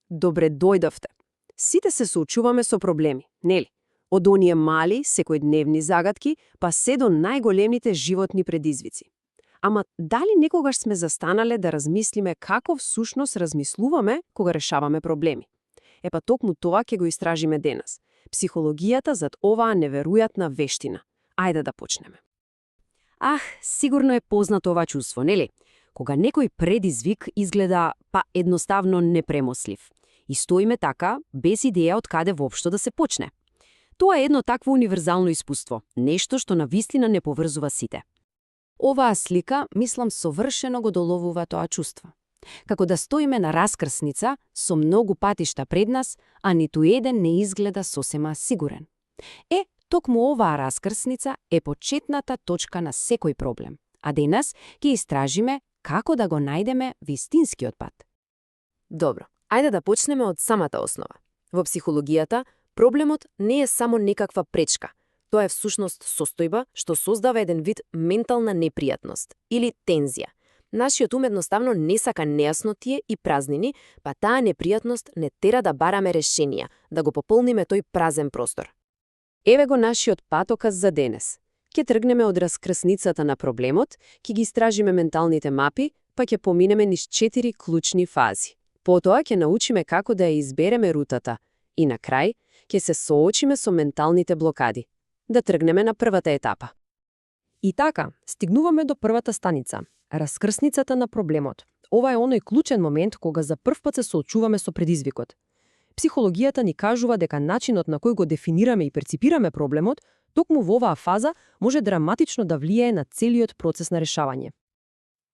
Добре дојдовте. Сите се соочуваме со проблеми, нели? Од оние мали, секојдневни загадки, па се до најголемите животни предизвици. Ама дали некогаш сме застанале да размислиме како всушност размислуваме кога решаваме проблеми? Епа токму тоа ќе го истражиме денес. Психологијата зад оваа неверојатна вештина. Ајде да почнеме. Сигурно е познато ова чувство, нели? Кога некој предизвик изгледа едноставно непремослив. И стоиме така, без идеја од каде воопшто да се почне. Тоа е едно такво универзално искуство, нешто што навистина не поврзува сите. Оваа слика, мислам, совршено го доловува тоа чувство. Како да стоиме на раскрсница, со многу патишта пред нас, а ниту еден не изгледа сосема сигурен. Токму оваа раскрсница е почетната точка на секој проблем, а денес ќе истражиме како да го најдеме вистинскиот пат. Добро, ајде да почнеме од самата основа. Во психологијата, проблемот не е само некаква пречка. Тоа е всушност состојба што создава еден вид ментална непријатност или тензија. Нашиот ум едноставно не сака нејаснотие и празнини, па таа непријатност не тера да бараме решенија, да го пополниме тој празен простор. Еве го нашиот патоказ за денес. Ќе тргнеме од раскрсницата на проблемот, ќе ги истражиме менталните мапи, па ќе поминеме низ 4 клучни фази. Потоа ќе научиме како да ја избереме рутата и на крај ќе се соочиме со менталните блокади. Да тргнеме на првата етапа. И така, стигнуваме до првата станица – раскрсницата на проблемот. Ова е оној клучен момент кога за првпат се соочуваме со предизвикот. Психологијата ни кажува дека начинот на кој го дефинираме и перципираме проблемот, токму во оваа фаза може драматично да влијае на целиот процес на решавање.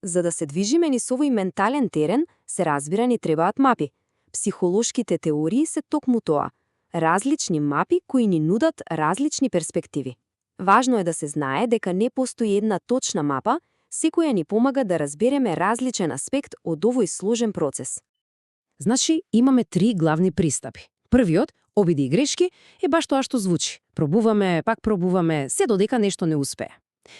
За да се движиме низ овој ментален терен, се разбира ни требаат мапи. Психолошките теории се токму тоа. Различни мапи кои ни нудат различни перспективи. Важно е да се знае дека не постои една точна мапа, секоја ни помага да разбереме различен аспект од овој сложен процес. Значи, имаме 3 главни пристапи. Првиот, обиди и грешки, е баш тоа што звучи. Пробуваме, пак пробуваме, се додека нешто не успее.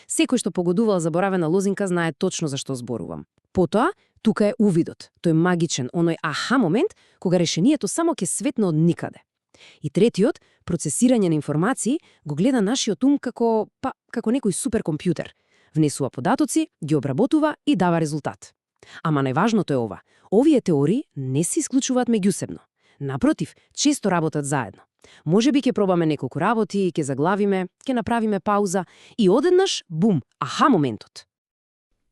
Секој што погодувал заборавена лозинка знае точно за што зборувам. Потоа, тука е увидот, тој магичен, оној аха момент, кога решението само ќе светне од никаде. И третиот, процесирање на информации, го гледа нашиот ум како некој суперкомпјутер. Внесува податоци, ги обработува и дава резултат. Ама најважното е ова. Овие теории не се исклучуваат меѓусебно. Напротив, често работат заедно. Можеби ќе пробаме неколку работи, ќе заглавиме, ќе направиме пауза и одеднаш, бум, аха моментот.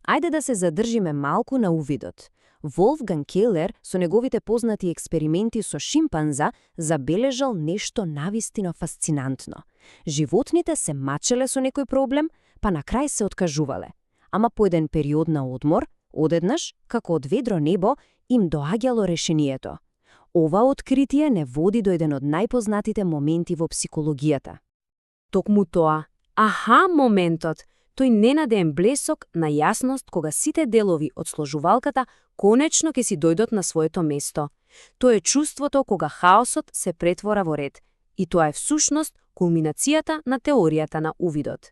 Ајде да се задржиме малку на увидот. Волфганг Келер со неговите познати експерименти со шимпанза забележал нешто навистина фасцинантно. Животните се мачеле со некој проблем, па на крај се откажувале. Ама по еден период на одмор, одеднаш, како од ведро небо, им доаѓало решението. Ова откритие не води до еден од најпознатите моменти во психологијата. Токму тоа, аха моментот, тој ненадеен блесок на јасност кога сите делови од сложувалката конечно ќе си дојдат на своето место. Тоа е чувството кога хаосот се претвора во ред. И тоа е всушност кулминацијата на теоријата на увидот.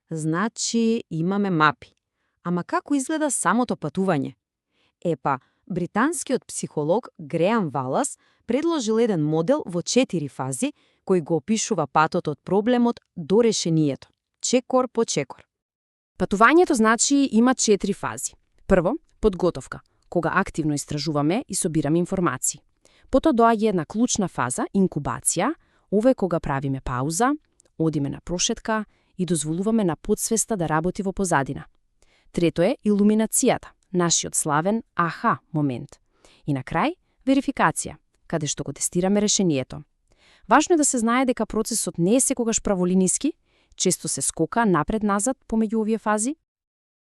Значи, имаме мапи. Ама како изгледа самото патување? Британскиот психолог Греам Валас предложил еден модел во 4 фази, кој го опишува патот од проблемот до решението, чекор по чекор. Патувањето значи има 4 фази. Прво, подготовка, кога активно истражуваме и собираме информации. Потоа доаѓа една клучна фаза, инкубација, ова е кога правиме пауза, одиме на прошетка и дозволуваме на подсвеста да работи во позадина. Трето е илуминацијата, нашиот славен аха момент. И на крај, верификација, каде што го тестираме решението. Важно е да се знае дека процесот не е секогаш праволиниски, често се скока напред-назад помеѓу овие фази.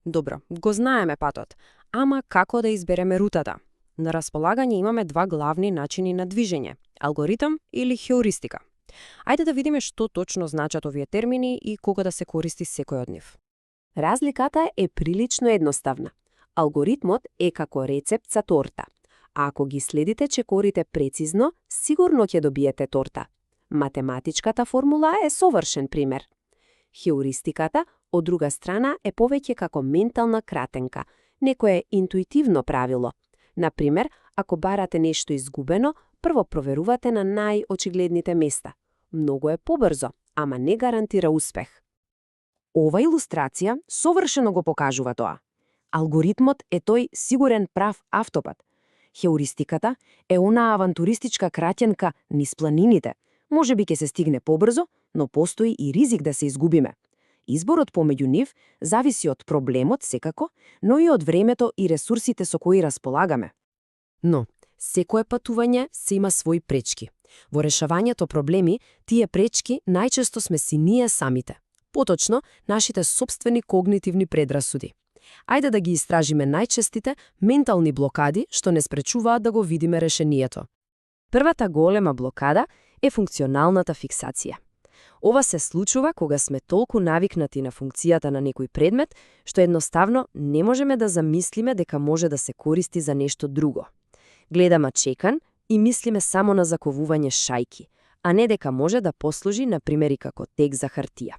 Добро, го знаеме патот, ама како да избереме рутата? На располагање имаме 2 главни начини на движење – алгоритам или хеуристика. Ајде да видиме што точно значат овие термини и кога да се користи секој од нив. Разликата е прилично едноставна. Алгоритмот е како рецепт за торта. А ако ги следите чекорите прецизно, сигурно ќе добиете торта. Математичката формула е совршен пример. Хеуристиката, од друга страна, е повеќе како ментална кратенка, некое интуитивно правило. Например, Ако барате нешто изгубено, прво проверувате на најочигледните места. Многу е побрзо, ама не гарантира успех. Ова илустрација совршено го покажува тоа. Алгоритмот е тој сигурен прав автопат. Хеуристиката е онаа авантуристичка краќенка низ планините. Можеби ќе се стигне побрзо, но постои и ризик да се изгубиме. Изборот помеѓу нив зависи од проблемот секако, но и од времето и ресурсите со кои располагаме. Но, секое патување се има свои пречки. Во решавањето проблеми, тие пречки најчесто сме си ние самите. Поточно, нашите собствени когнитивни предрасуди. Ајде да ги истражиме најчестите ментални блокади што не спречуваат да го видиме решението. Првата голема блокада е функционалната фиксација. Ова се случува кога сме толку навикнати на функцијата на некој предмет, што едноставно не можеме да замислиме дека може да се користи за нешто друго. Гледаме чекан и мислиме само на заковување шајки, а не дека може да послужи, например, и како тег за хартија.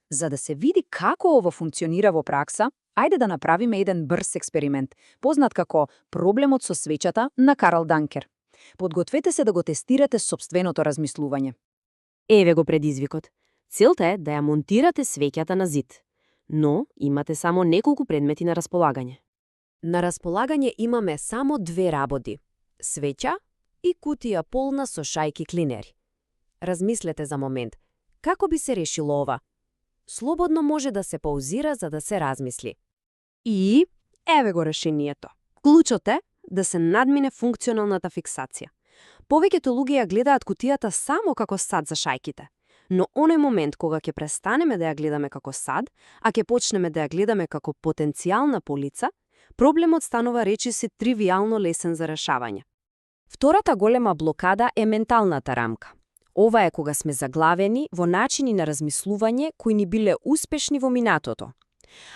За да се види како ова функционира во пракса, ајде да направиме еден брз експеримент, познат како проблемот со свеќата на Карл Данкер. Подгответе се да го тестирате сопственото размислување. Еве го предизвикот. Целта е да ја монтирате свеќата на зид, но имате само неколку предмети на располагање. На располагање имаме само две работи – свеќа и кутија полна со шајки клинери. Размислете за момент. Како би се решило ова? Слободно може да се паузира за да се размисли. И еве го решението. Клучот е да се надмине функционалната фиксација. Повеќето луѓе ја гледаат кутијата само како сад за шајките. Но оној момент кога ќе престанеме да ја гледаме како сад, а ќе почнеме да ја гледаме како потенцијална полица, проблемот станува речиси тривијално лесен за решавање. Втората голема блокада е менталната рамка. Ова е кога сме заглавени во начини на размислување кои ни биле успешни во минатото.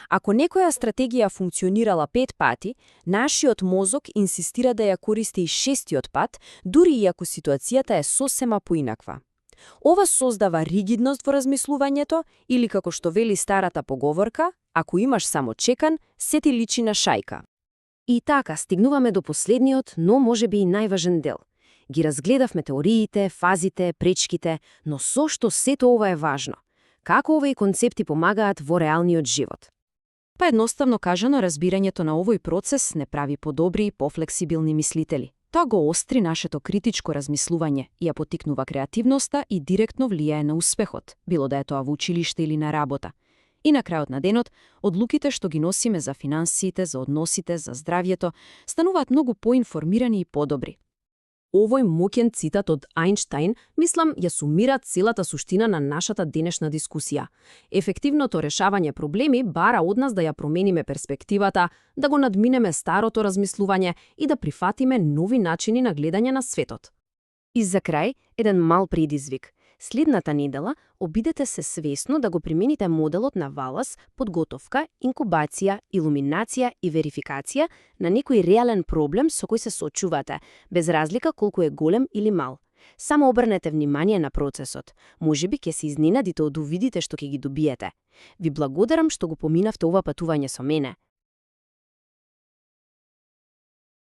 Ако некоја стратегија функционирала 5 пати, нашиот мозок инсистира да ја користи и 6-тиот пат, дури и ако ситуацијата е сосема поинаква. Ова создава ригидност во размислувањето или, како што вели старата поговорка, ако имаш само чекан, се ти личи на шајка. И така стигнуваме до последниот, но можеби и најважен дел. Ги разгледавме теориите, фазите, пречките, но со што сето ова е важно? Како овои концепти помагаат во реалниот живот? Па едноставно кажано, разбирањето на овој процес не прави подобри и пофлексибилни мислители. Тоа го остри нашето критичко размислување и ја потикнува креативноста и директно влијае на успехот, било да е тоа во училиште или на работа. И на крајот на денот, одлуките што ги носиме за финансиите, за односите, за здравјето, стануваат многу поинформирани и подобри. Овој моќен цитат од Ајнштајн, мислам, ја сумира целата суштина на нашата денешна дискусија. Ефективното решавање проблеми бара од нас да ја промениме перспективата, да го надминеме старото размислување и да прифатиме нови начини на гледање на светот. И за крај, еден мал предизвик. Следната недела обидете се свесно да го примените моделот на Валас, подготовка, инкубација, илуминација и верификација на некој реален проблем со кој се соочувате, без разлика колку е голем или мал. Само обрнете внимание на процесот. Можеби ќе се изненадите од увидите што ќе ги добиете. Ви благодарам што го поминавте ова патување со мене.